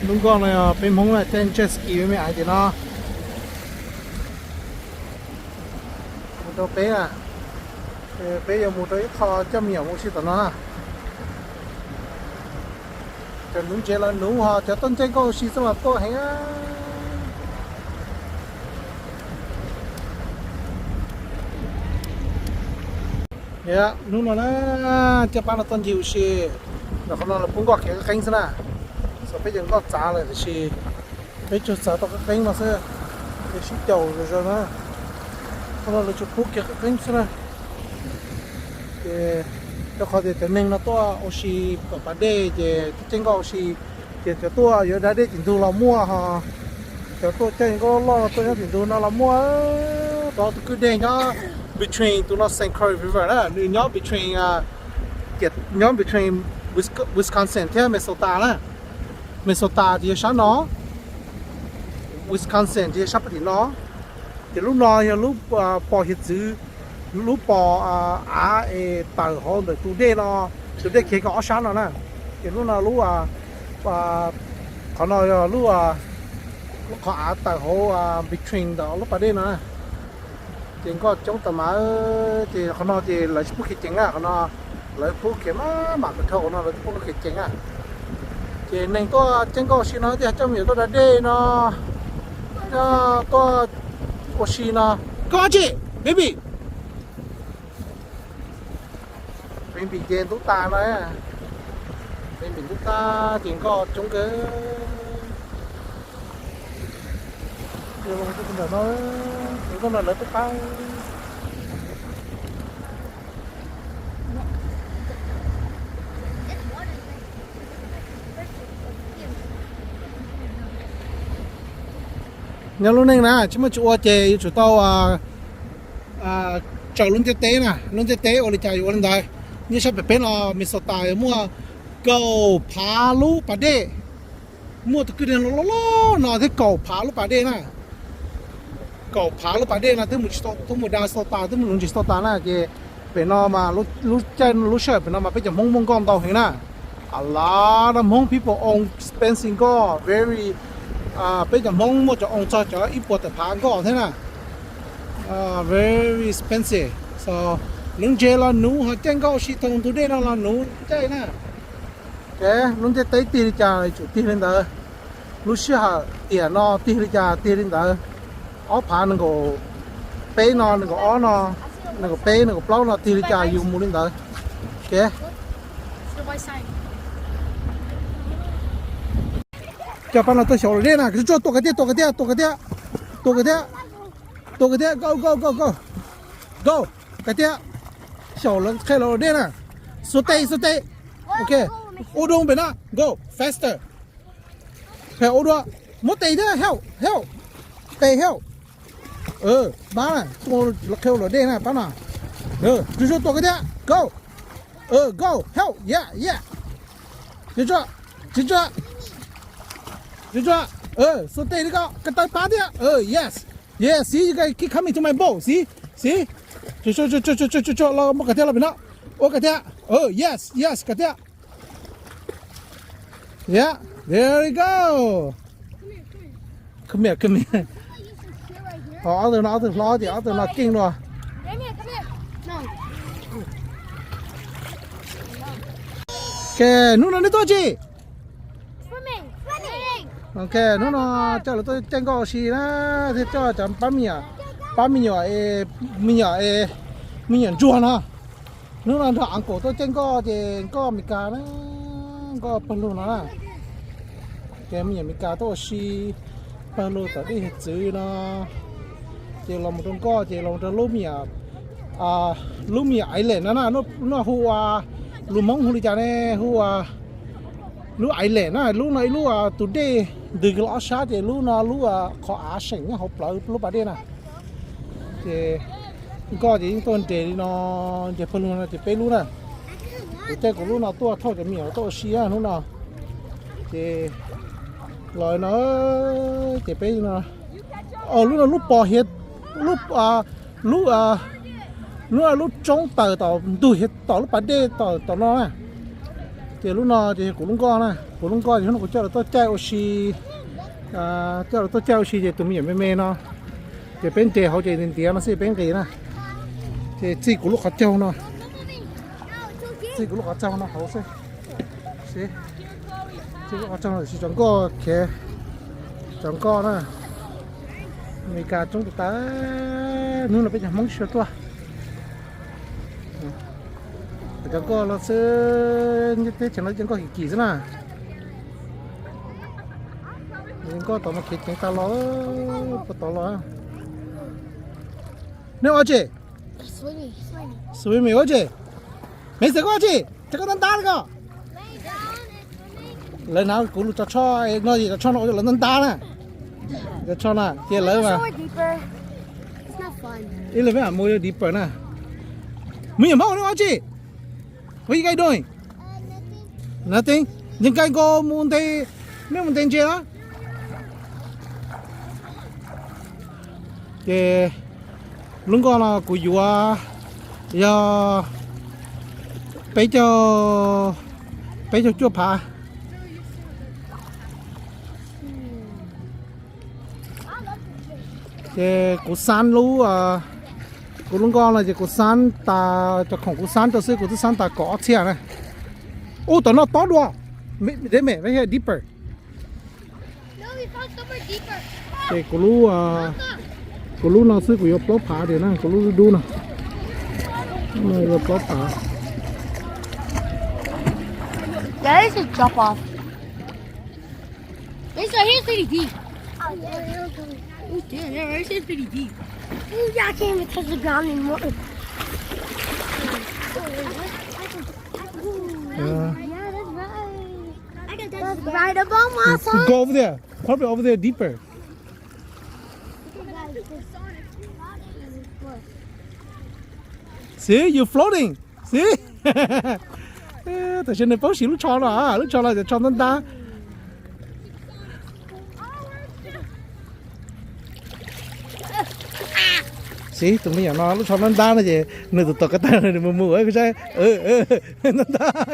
Lub nkoj no yog peb Hmoob na, caij jet ski peb me ais ces no mus rau peb na. Peb yuav mus rau ib qho coj me nyuam mus ua si tom no na. Cov nuv ntses los nuv, ho cov tuaj caij nkoj ua si xwb los tuaj heev. Hnub no na, coj pab no tuaj ncig ua si. Los qhov no lawv pub nkoj khiav qeeb xwb na. Xyov peb cov nkoj txav lawm tiam sis peb tsuas txav tau qeeb qeeb no xwb, ces sib caum zom zaws na. Qhov no lawv tsuas pub khiav qeeb qeeb xwb na. Ces rau qhov tias cov neeg no tuaj ua si tom pas dej ces tuaj caij nkoj ua si, ces cov tuaj yuav da dej tim ntug los muaj, ho cov tuaj caij nkoj loj no tuaj nyob tim ntug no los muaj. Rau tus kwj deg nyob between tus no Saint Croix River na, nws nyob between, nyob between Wisconsin thiab Minnesota na. Minnesota ces yog sab no, Wisconsin ces yog sab pem tim no. Ces lub no yog lub pos hiav txwv, lub pos av es tawm hauv ntawm tus dej no, tus dej khiav kiag ob sab no na. Ces lub no lub, qhov no yog lub, lub qhov av tawm hauv between ntawm lub pas dej no na. Ces nkoj coob tas mas, ces qhov no ces lawv tsis pub khiav ceev na, qhov no lawv pub khiav maj mam kawg dhau, qhov no lawv tsis pub khiav ceev na. Ces neeg tuaj caij nkoj ua si no tias coj me nyuam tuaj da dej no, tuaj ua si no. Koj tsis, baby. Baby ces ntub tas no, baby ntub tas ces nkoj coob kawg. Ntawm no, tus nkoj no lawv twb qab. Nyob lub neej na tsis muaj tsis ua ces yuav tsum tau tsaws lub ntiaj teb na, lub ntiaj teb ua li cas yuav ua li ntawd. Nyob sab pem peb no Minnesota yuav muaj kaum phav lub pas dej, muaj tus kwj deg loj loj no thiab kaum phav lub pas dej na. Kaum phav lub pas dej no twb mus tsis tau, twb mus da sota, twb mus nuv ntses sota na. Ces pem no mas lub caij lub sij hawm pem no mas peb cov Hmoob muaj nkoj ntau heev na. A lot of Hmong people own expensive nkoj, very, peb cov Hmoob muaj cov own txog cov ib puas tawm phav nkoj thiab na. Very expensive. So nuv ntses los nuv ho caij nkoj ua si thaum ntug dej no los nuv caij na. Lub ntiaj teb tig li cas tsum tig li ntawd. Lub sij hawm tiam no tig li cas tig li ntawd. Ob phav nees nkaum peb no, nees nkaum ob no, nees nkaum peb, nees nkaum plaub no tig li cas yus mus li ntawd. Coj pab no tuaj xyaum los dej na, tsuag tsuag tua kiag tiag, tua kiag tiag, tua kiag tiag, tua kiag tiag, tua kiag tiag, go go go go, go, kiag tiag, xyaum los qhia los dej na, xuas tes xuas tes, ok, ua dua pem no, go faster, phem ua dua, muab tes thiab, help help, tes help, pab na, tua los qhia los dej na pab no, tsuag tsuag tua kiag tiag, go, go help, yeah yeah, tsuag tsuag, tsuag tsuag, tsuag tsuag, xuas tes li ko, ko taw pab thiab, yes, yes, see you guys keep coming to my boat, see, see, tsuag tsuag tsuag tsuag, los muab kiag tiag los pem no, ua kiag tiag, yes yes kiag tiag. Yeah, there you go. Come here, come here. Ob tug no ob tug hlob ces ob tug no keej dua. Ok, hnub no nej tuaj tsi? Ok, hnub no coj lawv tuaj caij nkoj ua si na, thiab coj cov pab me nyuam, pab me nyuam, me nyuam, me nyuam ntsuag no. Hnub no nrog uncle tuaj caij nkoj ces nkoj Amelikas na, nkoj pawg lug no na. Ces me nyuam Amelikas tuaj ua si pawg lug tom dej hiav txwv no. Ces los mus rau nkoj ces los mus rau lub me nyuam, lub me nyuam island no na, no hu ua, lus Hmoob hu li cas ne, hu ua lub island na, lub no ib lub tus dej ntws kiag los ob sab ces lub no lub qhov av seem nyob hauv plawv lub pas dej na. Ces nkoj ces yeej tuaj nres li no, nres pawg lug no ces peb lub na. Ces caij kuv lub no tuaj thauj cov me nyuam tuaj ua si hnub no. Ces los no, ces peb no, lub no lub pos hiav, lub, lub, lub, lub tsoob tawm tom ntug hiav tom lub pas dej tom no na. Ces lub no ces yog kuv lub nkoj na. Kuv lub nkoj ces hnub no kuv coj lawv tuaj caij ua si, coj lawv tuaj caij ua si ces tus me nyuam me me no ces peb nres hauv ces ntiav no xwb peb nqis na. Ces txij kuv lub qhov caug no, txij kuv lub qhov caug no hauv xwb. Txij lub qhov caug no tsis tsaus nkoj khiav, tsaus nkoj na. Amelikas coob tas tas, hnub no peb cov Hmoob tsis tuaj. Cov nkoj los xwb, teb chaws no cov nkoj kim kim xwb na. Nkoj tod mas khiav ceev tas los, puag tod los. Neb ua dab tsi? Swimming ua dab tsi? Maiv Xwm koj ua dab tsi? Cas koj ntab ntab li ko? Lawv hnav kuv lub tso tsho no, tso tsho no ua lawv ntab ntab na. Tso tsho na ces lawv mas ib leeg peb mam mus deeper na. Mus nyuam Hmoob, neb ua dab tsi? What you guys doing? Nothing. Nws nkaij nkaus mus nte, neb mus nte ntses na. Ces lub nkoj no kuv yuav yog peb caug, peb caug cuaj phav. Ces kuv xab lub, kuv lub nkoj no ces kuv xab tas, cov khoom kuv xab rau xwb, kuv twb xab tas kaum ob txhiab na. Ub, tom no tob dua. Deb me, deeper. Ces kuv lub, kuv lub no xwb kuv yuav plaub phav tias na, kuv lub dub dub no. No yuav plaub phav. Yeah, this is drop off. This right here's pretty deep. Oh, damn, that right here's pretty deep. Ooh, yeah, I can't even touch the ground anymore. Ooh, yeah, that's right. That's right above my phone. Go over there. Probably over there deeper. See, you floating. See? Tam sim nws paub siv lub tsho no, lub tsho no cov tsho ntab ntab. See, tus me nyuam no lub tsho ntab ntab no ces nws tus tom ka tag nws mus mus saib, ntab ntab.